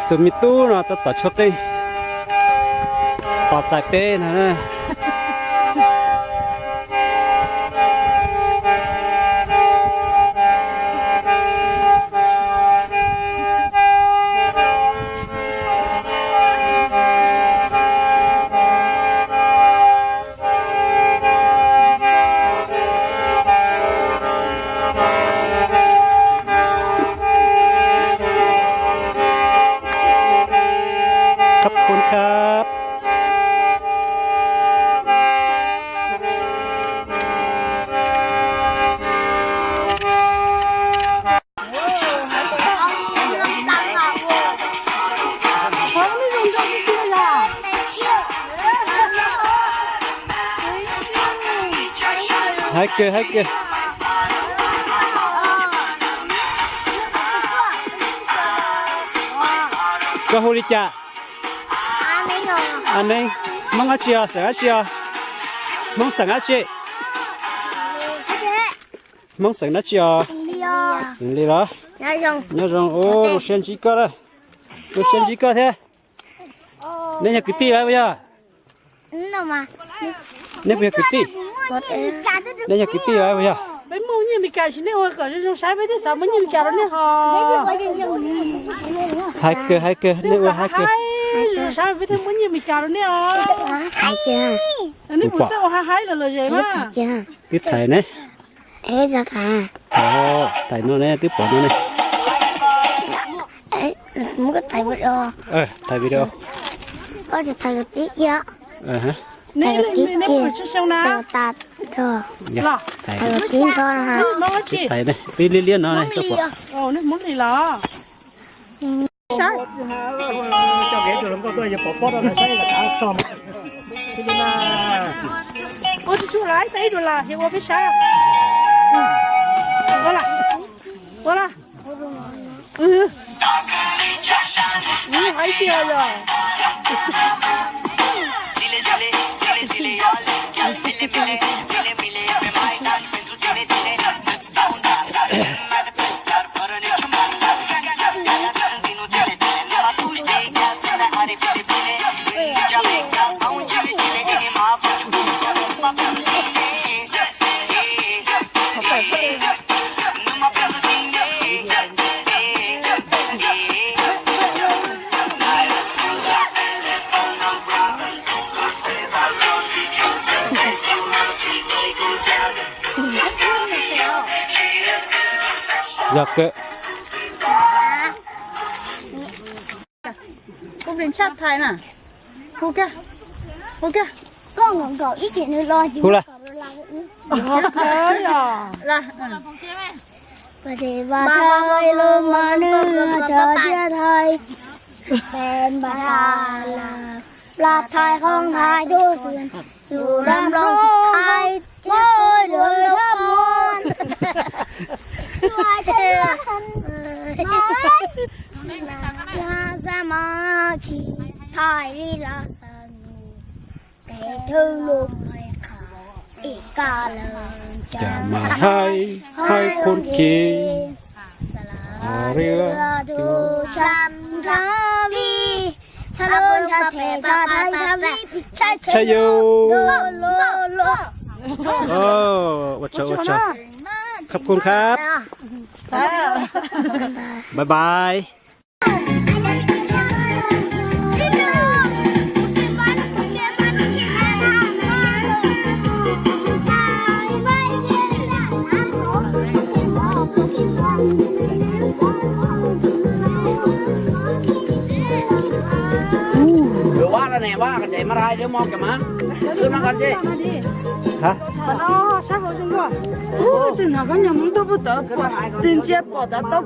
Tus me tub no tab tom tshuab qeej, tos txais peb no.ขอบคุณครับ Hais kiag, hais kiag. Koj hu li cas? Aneeb. Hmoob dab tsi os, xeem dab tsi os? Hmoob xeem dab tsi? Hmoob xeem dab tsi os? Xeem Lis los? Nyob zoo, zoo siab ntsib koj, zoo siab ntsib koj thiab. Neb yog kwv tij los puas yog? Neb puas yog kwv tij? Neb yog kwv tij los puas yog? Peb muaj nyiaj Meskas, sim nej ua kom zoo zoo saib, peb twb xav muaj nyiaj Meskas rau nej ho. Hais kiag, hais kiag, nej ua hais kiag. Zoo saib peb thiaj muaj nyiaj Meskas rau nej os. Nej puas txawj ua haib haib los lom zem mas? Twb thaiv ne. Thaiv no ne, twb pom no ne. Muab koj thaiv video. Thaiv video. Koj thaiv kom tib kiag. Thaiv kom tib kiag. Thaiv kom tib nrho na. Twb liab liab no ne. Ua tsuj tsuj lawm, ib tug lam, yog ua peb saib. Ua las, ua las. Haib tiag yog. Yog kawg. Hu plis tshaj thais na. Hu kiag. Hu kiag. Hu lawm. Vaj thais los mas nws cov tsiaj thais, peb npaj thais, plas thais, qhoo thais, tub xwm, yus dab nploog thais, thiab poj duav thaj mon. Xa mas khi thais li los xa nus, tes thwj lub hais qha, ib kab lawm cas mas haib, haib khoob kis. Ris tus tsham nrab vij, tsham lub ntsa phem tsa thaiv tsham vij, tshaj yus. Ua tsaug, ua tsaug. Khab khum khab. Bye bye. Ua la ne, ua ka ces mas rai lub mo ka mas. Lub no ka ces. Hab. Tus no koj nyob Hmoob tuaj puag tod, pom tis ntsia pom tod tau.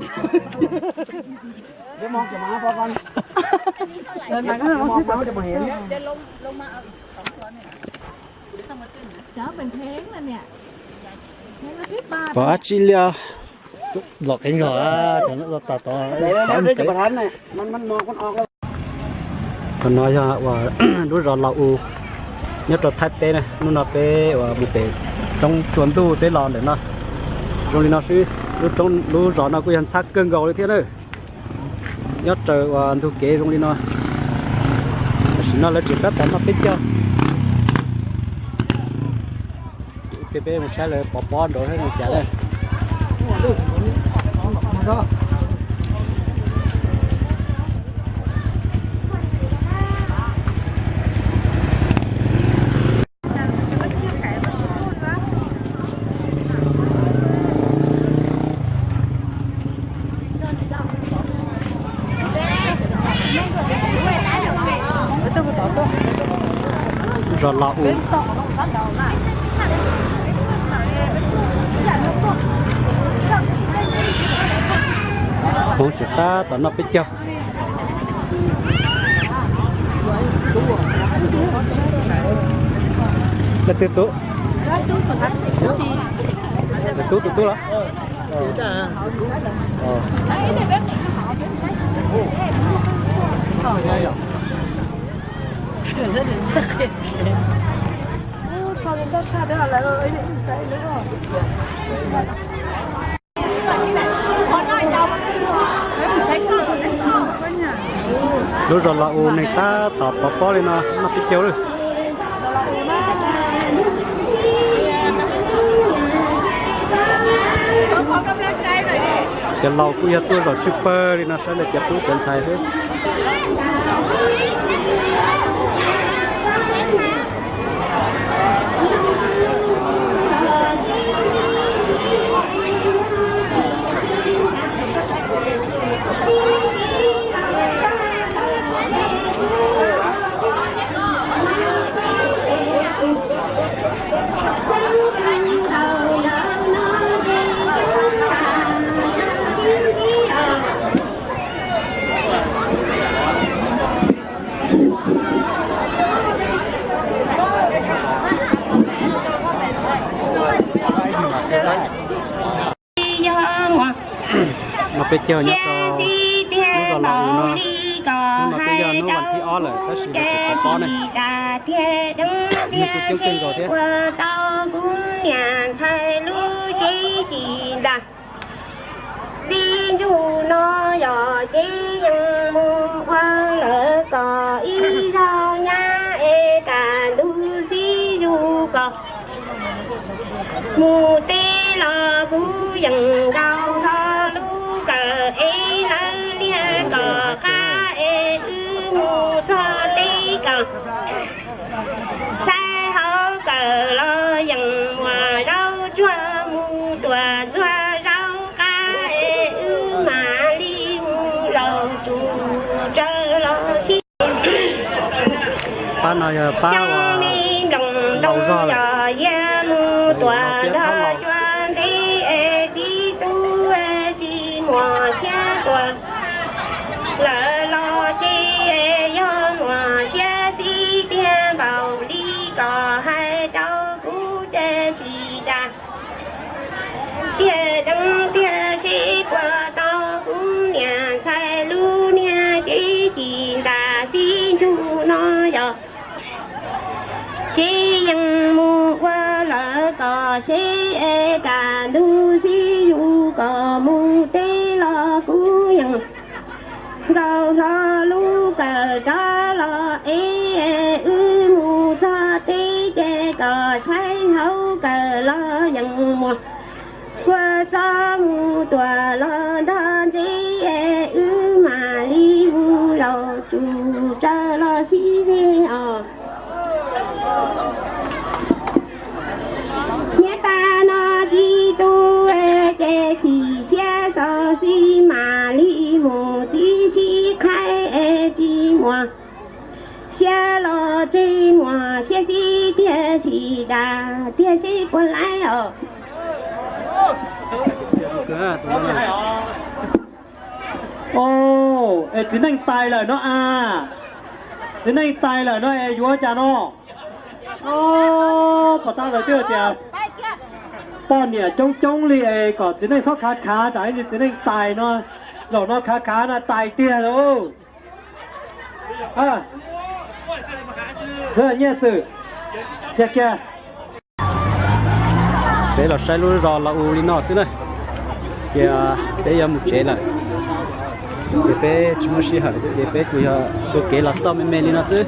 Pom dab tsi li os? Los qeeb zog, los tas tod. Qhov no yog uas lub zos Los Us nyob rau Thaib teb na. Hnub no peb uas mus pem roob tsua ntuj peb los ntawm no. Zoo li no xwb, lub zos no kuj yog ntxhab kawg nkaus li thiab na. Nyob raws uas ntug kev zoo li no, tam sim no lawv tseem tab tom noj peb caug. Peb, peb mus saib lawv pov pob nraud saib zoo cas na. Zos Los Us. Hmoob tseem tab tom noj peb caug. Leej twg tub? Tus tub, tus tub los? Lub zos Los Us neeg tab tom pov pob li no noj peb caug lawm. Cov laus kuj yog tuaj zaum tsw pawg li no saib lawv cov tub cov ntxhais xwb. No peb caug nyob rau lub zos Los Us no, hnub no twb yog hnub vas thib ob lawm tab sis lawv tseem pov pob ne. Neeg kuj coob kawg nkaus thiab. Xib ntsug no yog ces yeej mus ua lawv kom ib zaug nyab es kam ntug xib zug kom mus teb los kuv yeej nkaus hlo lub kawm es lawv liag kom qab es wb mus txog teb kom saib hauv kawm los yeej muaj zaub tsuag mus tuaj ntxuag zaub qab es wb mam li mus laus tsum tsawv los sib. Pab no yog pab uas laus zog lawm, yog mus tuaj nrog cuag ntev es tib tug tsis muaj siab tuaj. Lawv los tsis yog muaj siab xib tiag npaum li kom hais rau kuv ces sim tas. Tiag deev tiag seb puas tau kuv niam ntxhais lub niag kev ci ntas xib ntsug no yog ces yeej mus ua lawv kom seb es kam ntug xib zug kom mus teb los kuv yeej nkaus hlo lub kawm rov los es wb mus txog teb ces kom saib hauv kawm los yeej muaj kua txob mus tuaj los nrog ntsev es wb mam li mus laus tsum tsawv los sib ze os. Nyob tas no txiv tub ces chim siab xav xib mam li mus txiv sib qhaib es tsis muaj siab los tsis muaj siab xib tiag sim tas tiag seb puas laib os. Es txiv neej tais lawm no a, txiv neej tais lawm no es yuav cas no? Pos tab lawv twb tias poj niam coob coob li es kom txiv neej txhob khav khav tsam ib ntsis txiv neej tais no, zaum no khav khav no tais tiag lauj. Xwb nyiaj xwm, kiag kiag. Peb los saib lub zos los ua li no xwb na, ces peb yuav mus tsev lawm. Ces peb tsis muaj sij hawm ces peb tsuas yog ua kev los xauj me me li no xwb.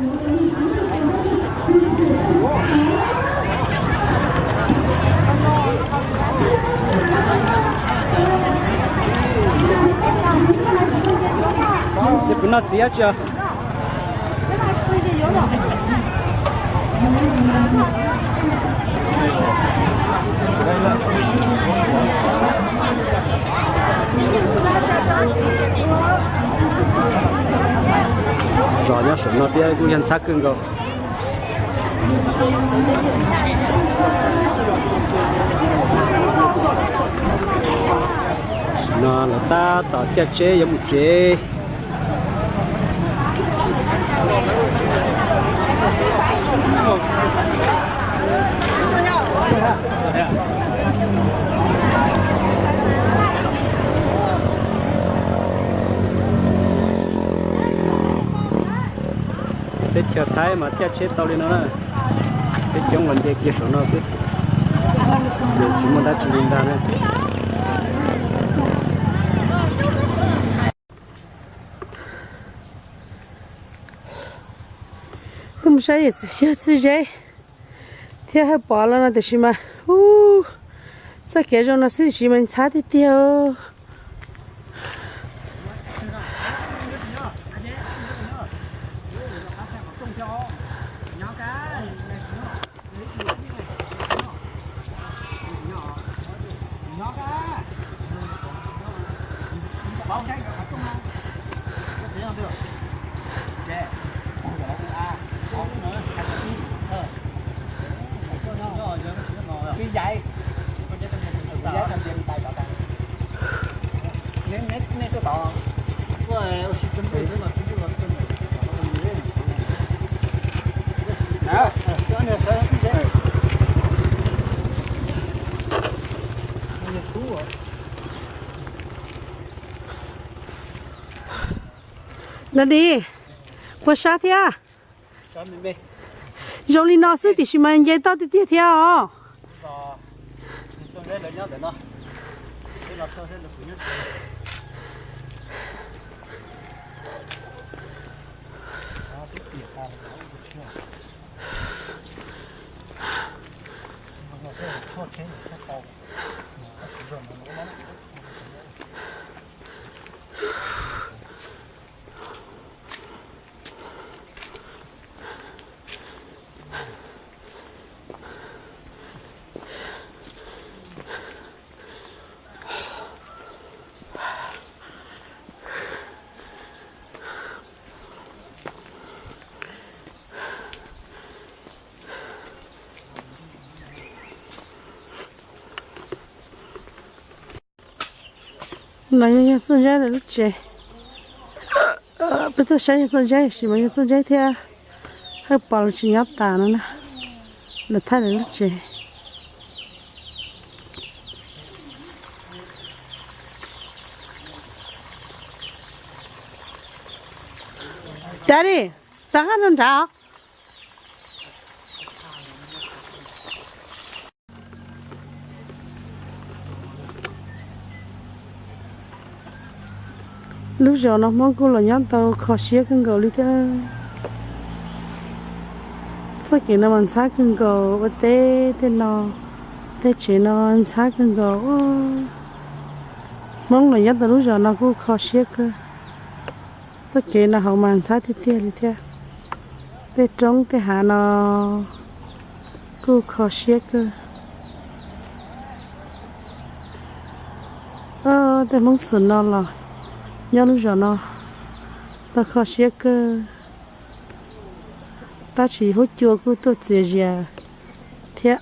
Ces kuv noj txiv dab tsi os? Zos nyob saum no thiab kuj yog ntxhab kawg nkaus. Tam sim no lawv tab tom caij tsheb yuav mus tsev. Teb chaws Thaib mas caij tsheb tau li no na, peb coob los nce kiag saum no xwb, ces tsis muaj dab tsi li ntag na. Kuj mus saib yawg Txwj Zeb thiab Hawj Pov los no tiam sis mas ub, txoj kev zoo no xwb tiam sis mas ntxhab tiag tiag. Dab Dis, puas sab thiab? Zoo li no xwb tiam sis mas nce toj tiag tiag thiab os. No yog Txooj Zaib lawv lub tsev. Peb tuaj saib yog Txooj Zaib sis mas yog Txooj Zaib thiab Hawj Pov lawv tsis nyob tas no na. Lawv thaij lawv lub tsev. Daddy, rov qab rau nrad. Lub zos no Hmoob kuj los nyob tau kho siab kawg nkaus li thiab. Txoj kev no mas ntxhab kawg nkaus, ua teb tej no, tej tsev no ntxhab kawg nkaus. Hmoob los nyob tau lub zos no kuj kho siab kawg. Txoj kev no hauv mas ntxhab tiag tiag li thiab. Tej roob tej hav no kuj kho siab kawg. Tej Hmoob xum no los nyob lub zos no tau kho siab kawg, tab sis huab cua kuj tuaj txias zias thiab.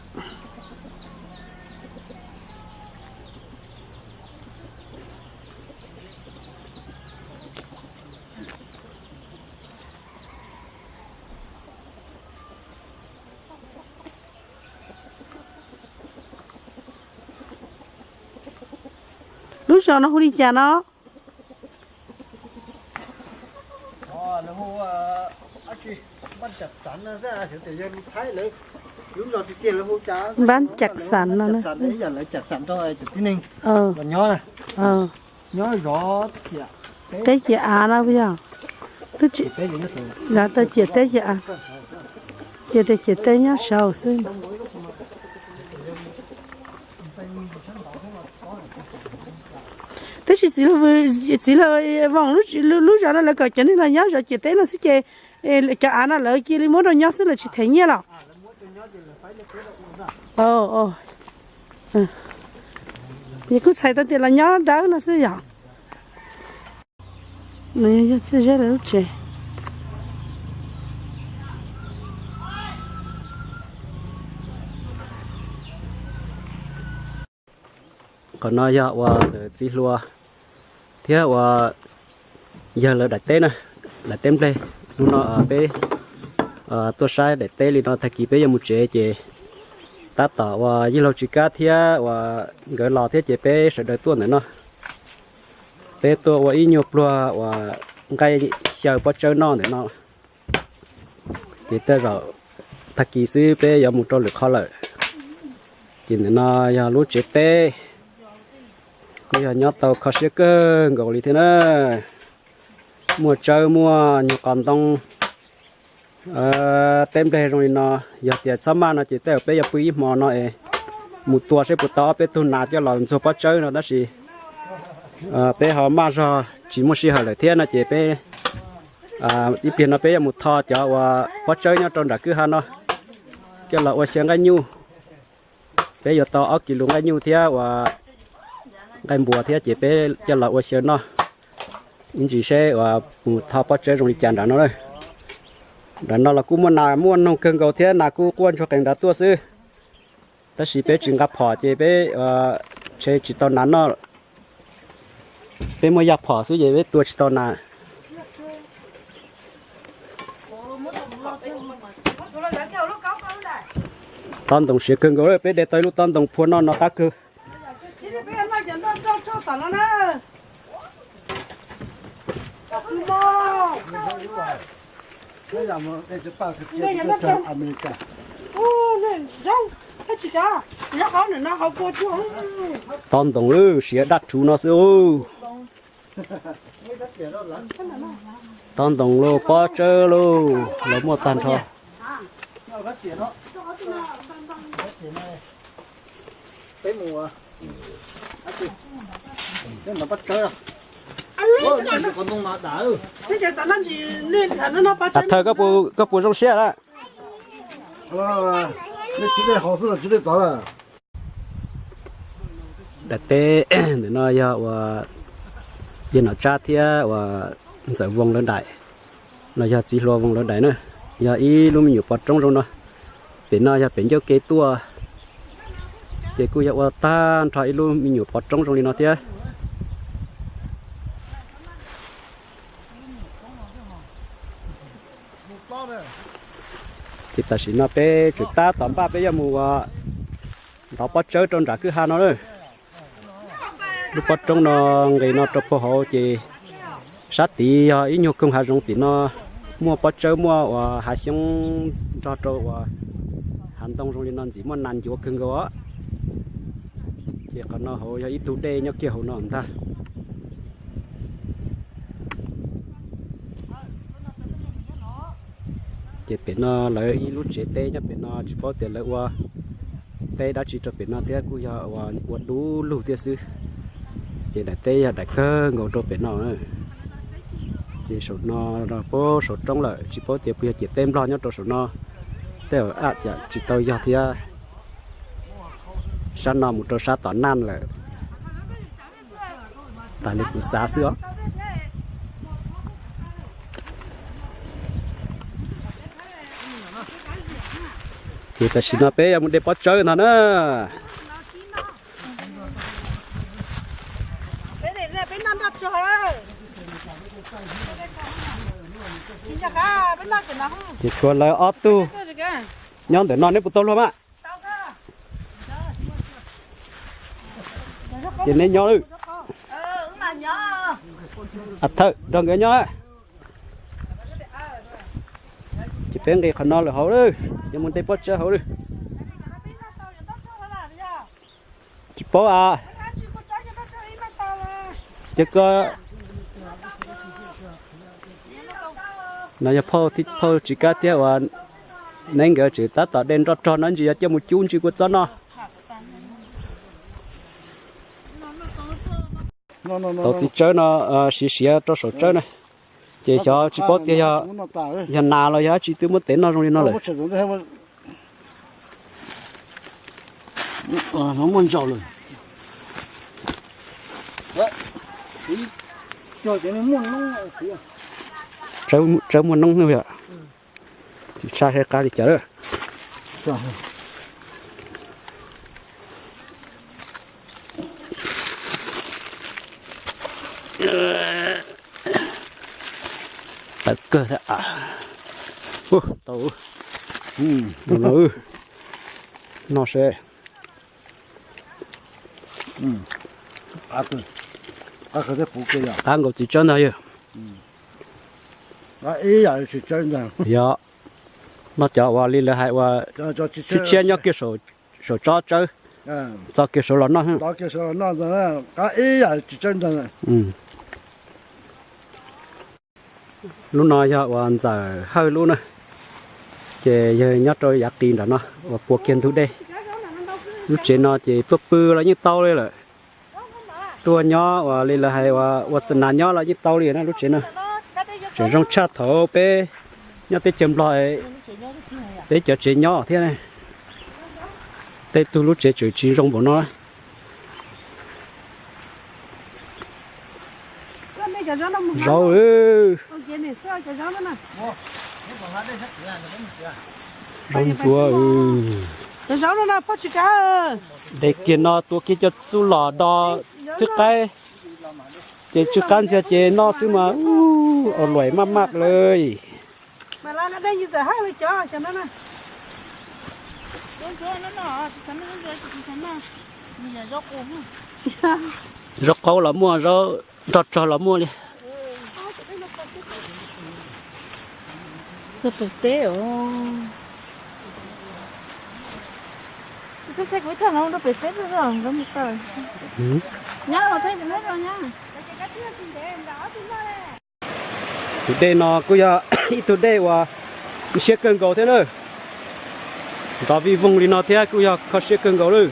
Lub zos no hu li cas no? Lawv hu, a, Vaj Cam Xav no xwb, xyov tias yog lus Thaib lawv Npab Cam Xas no na. Teb Ciam Av no puas yog? Lub tsev, teb ciam teb ciam av, ces teb ciam teb nyob saud xwb. Tab sis txiv, txiv Hluas Voos lub zos no lawv kom cov neeg los nyob zov ciam teb no xwb ces cov av no lawv cia li muab rau nyob xwb, lawv tsis them nyiaj los? Kuj txhais tau tias los nyob dawb no xwb yom. Yog txiv Zeb lawv lub tsev. Qhov no yog ua ntawm txiv Hluas thiab ua yawg lawv daim teb na, daim teb nplej. Hnub no peb tuaj saib daim teb li no, tag kis peb yuav mus tsev ces tab tom ua yij laug Tsis Kab thiab ua nkawd los thiab ces peb sawv daws tuaj ntawm no. Peb tuaj ua ib nyuag pluag uas nqaij xyaw pob tsawb noj ntawm no. Ces tej zaum tag kis xwb peb yuav mus rau lwm qhov lawm. Ces ntawm no yog lub tsev teb, kuj yog nyob tau kho siab kawg nkaus li thiab na. Muaj tsawb muaj nyuag qos ntoo, teb nplej zoo li no. Yog tias txhob maj no ces tej zaum peb yuav pw ib hmo no es mus tua seb puas tau ob peb tug nas coj los ntxuag pob tsawb no, tab sis peb ho maj zog tsis muaj sij hawm lawm thiab no ces peb ib pliag no peb yuav mus tho cov uas pob tsawb nyob rau nram kwj ha no coj los ua xyaw nqaij nyuj. Peb yuav tau ob kis lus nqaij nyuj thiab uas nqaij npua thiab ces peb coj los ua xyaw noj. Ib ntsis seb uas mus tho pob tsawb zoo li cas nram no. Nram no los kuj muaj nas muaj noog kawg nkaus thiab, nas kuj quaj ntsuag qees nrad tuaj xwb. Tab sis peb tsis nqa phom ces peb ntshe tsis tau nas noj. Peb muaj yaj phom xwb ces peb tua tsis tau nas. Tob ntoos siav kawg nkaus, peb de tau ib lub tob ntoos phua noj no qab kawg. Tob ntoos siav daj rhuv no xwb. Tob ntoos lauj, pob tsawb lauj, los muaj tag nrho. Thawj, koj puas zoo siab lawm? Daim teb ntawm no yog uas Yawg Nom Tsab thiab uas Ntxawm Voos lawv daim, los yog Txiv Hluas Voos lawv daim na. Yog ib lub me nyuam pov roob zoo no. Pem no yog pem ncauj ke tuaj, ces kuj yog ua tag nrho ib lub me nyuam pov roob zoo li no thiab. Ces tam sim no peb tseem tab tom npaj peb yuav mus ua ntov pob tsawb rau nram kwj ha no. Lub pob roob no nqis no rau puag hauv ces sab tid yog ib nyuag koog hav zoov tim no, muaj pob tsawb muaj uas hav xyoob nrog rau uas hav ntoo zoo li no ntxim muaj nas ncuav kawg nkaus os. Ces qhov no hauv yog ib tug dej nyob kiag hauv no ntag. Ces pem no lawv ib lub tsev teb nyob pem no tsis paub tias lawv ua teb dab tsi rau pem no thiab, kuj yog ua dub lug thiab xwb. Ces daim teb yog daim kawg nkaus rau pem no. Ces saum no puag saum roob lawm, tsis paub tias puas yog ciam teb Nplog nyob rau saum no. Tej zaum a cas tsis tau yog thiab, sab no mus rau sab tom Naj lawm. Tas li kuv xav xwb os. Ces tam sim no peb yuav mus de pob tsawb ntag na. Ces tshuav lawv ob tug nyob ntawm no, neb puas tau luag mas? Ces neb nyob lawm. Thawj nrog nkawd nyob. Ces peb nqis qhov no lawm hauv lawm, yuav mus de pob tsawb hauv lawm. Tsis paub a. Ces koj, no yog phauj, phauj Tsis Kab thiab uas Neeb nkawd tseem tab tom de nroj rog no, ntsis yog coj mus cub ntsis kua txob noj. Tau txiv tsawb no siav siav rau saum tsawb na, ces xyov tsis paub tias yog nas los yog dab tsi twb muab tev noj zoo li no lawm. Tsawb muaj noob yom. Tsis tshaj saib qab li cas lawm. Tawv kawg thiab. Tau, no seb. Qab nkaus txiv tsawb ntag yog. Yog, noj cov uas li lawv hais uas tshiab tshiab nyob kiag saum tsob tsawb, txo kiag saud los noj. Lub no yog uas ntxawm Hawj lub na, ces yawg nyob rau yav qis nram no uas puas kiag ntug dej. Lub tsev no ces tuaj pw los yeej tau li lawm. Tuaj nyob uas li lawv hais uas ua xa nas nyob los yeej tau li na lub tsev no. Tseem zoo tshaj thaum peb nyob teb chaws Nplog, peb cov tsev nyob thiab. Tej tug lub tsev tseem tsis zoo npaum no. Zaub, zaub ntsuav. Cov zaub no na, Phob Tsis Kab. De kiag no tua kiag cov txuj lom do txhwb qaib, ces tsw qab ntxiag ces noj xwb mas ua luam maj maj lawm. Zaub qaub los muaj, zaub nrog rog los muaj li. Txog pem teb os. Kuv ib thaj no rau pem teb, nyab los teb kuv neb rau nyab. Tus dej no kuj yog ib tug dej uas siab kawg nkaus thiab na. Ntov vij voog li no thiab kuj yog kho siab kawg nkaus lawm.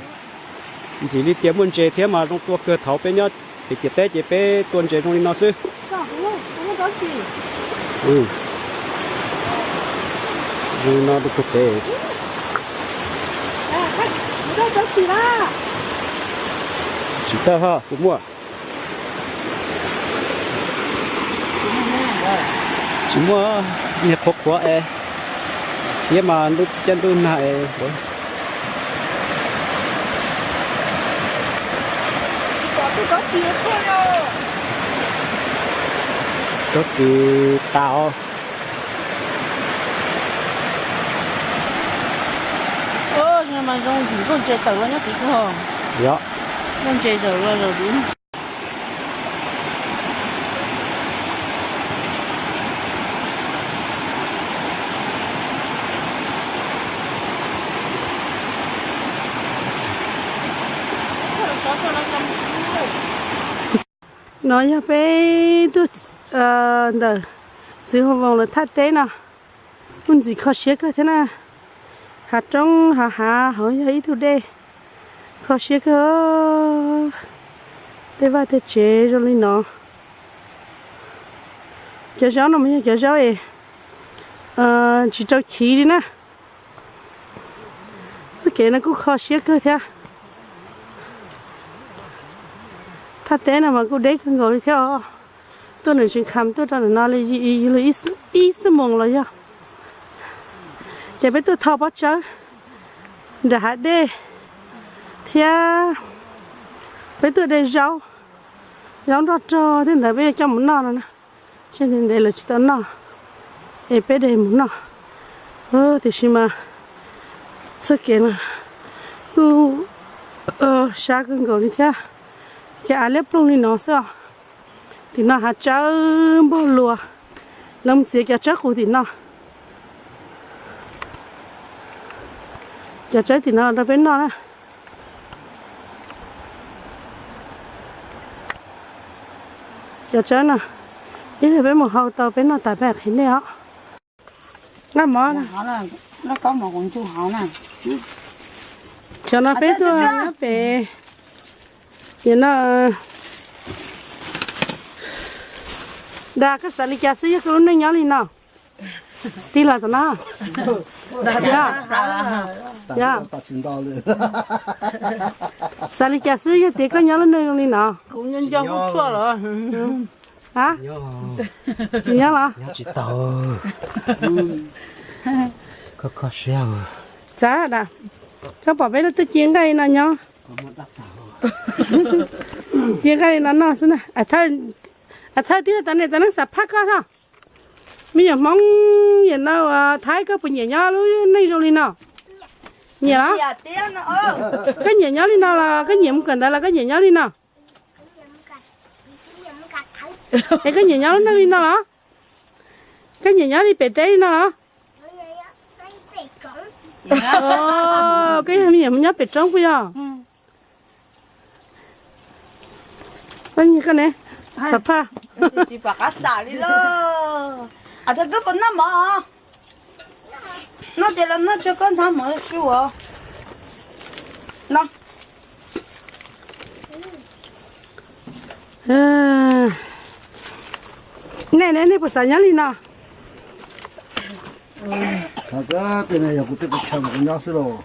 Ntxim li tias muaj ntses thiab mas zoo tua kawg, thaum peb nyob pem ciam teb ces peb tua ntses zoo li no xwb. Zoo li no rau pem. Tsis tawg ho kuv muaj. Tsis muaj, niag qhuav qhuav es, thiab mas ntuj ciab ntuj nag es. Tsob txiv tas os. Mas zoo ntxim nkauj ntses tawm los nyob tid kawg. Yog, nkauj ntses tawm los zaum tid. No yog peb tuaj ntawm Txiv Huv Voos lawv thaj teb no, kuj ntxim kho siab kawg thiab na. Hav roob hav hav hauv yog ib tug dej, kho siab kawg. Tej vaj tej tsev zoo li no. Cov zaub no mas yog cov zaub es tsis rau chiv li na. Txoj kev no kuj kho siab kawg thiab. Thaj teb no mas kuj deb kawg nkaus li thiab os. Tuaj ntawm Tseem Kham tuaj rau ntawm no li ib xuab moos los yog. Ces peb tuaj thau pob tsawb nram hav dej thiab peb tuaj de zaub, zaub nroj rog thiab ntawd peb yuav coj mus noj no na. Tseg ntev ntev lawv tsis tau noj, es peb de mus noj. Tiam sis mas txoj kev no kuj sab kawg nkaus li thiab. Ces av liab ploog li no xwb os. Tim no hav tsawb npog luas, lawv mus txiav cov tsawb qus tim no. Cov tsawb tim no los rau peb noj na. Cov tsawb no, ib pliag peb mus hau tau peb noj tas peb qhia nej os. Nqa mov na. Cov no peb tuaj nyob pem, no. Dag, koj xav li cas xwb yog koj lub neej nyob li no? Tij laug tom no. Yog, yog. Xav li cas xwb yog tias koj nyob lub neej zoo li no? A, tsis nyob los? Txav da, koj pom peb lub tuaj ci nqaij li no nyob, ci nqaij li no noj xwb na. Thawj tib lub tas ne tas neeb xav phaj koj tho. Me nyuam Hmoob yam no Thaib, koj puas nyiam nyob lub neej zoo li no? Nyiam los? Koj nyiam nyob li no los koj nyiam mus kawm ntawv los koj nyiam nyob li no? Es koj nyiam nyob lub neej li no los? Koj nyiam nyob li pem teb li no los? Koj yog me nyuam nyob pem roob puas yog? Koj ne, xav phaj. Tsis pom qab xav li lauj. Thawj, koj puas noj mov? Noj ces los noj, tso koj nthav mov su os. No. Nej ne, nej puas xav nyob li no? Yog kuv tej kuv chaw kuv nyob xwb los.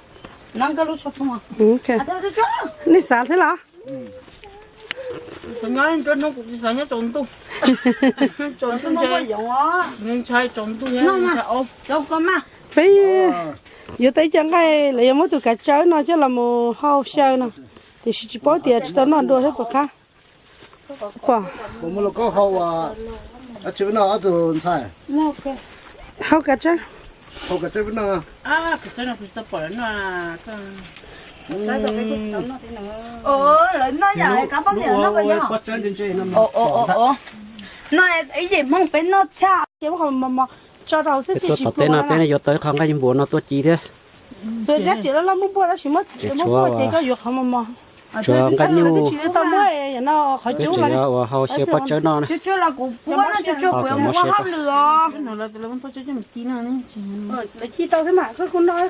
Nej xav thiab los? Tsaus ntuj, tsaus ntuj, ntshai tsaus ntuj, ntshai os. Peb yuav tau ib co nqaij, lawv yuav muab tus kav tsawb no coj los mus hau xyaw no, tiam sis tsis paub tias tsis tau noj dua thiab puas qab. Pom. Hau kav tsawb. Lawv noj yam kav poj niam noj puas yog? No ib yim Hmoob peb noj tshaj. Ces muab qhov mos mos tso rau xwb, tuaj tom teb no peb yuav tau ib qho nqaij npua no tuaj ci thiab. Xuas zab riam loj loj muab npuaj tab sis muab npuaj ces koj yuav qhov mos mos. Tshuav nqaij nyuj, twb tsis tau muab no qhov cub los, uas hau xyaw pob tsawb no na. Kuv ua hauj lwm os. Lawv ci tau thiab mas koj kuj noj.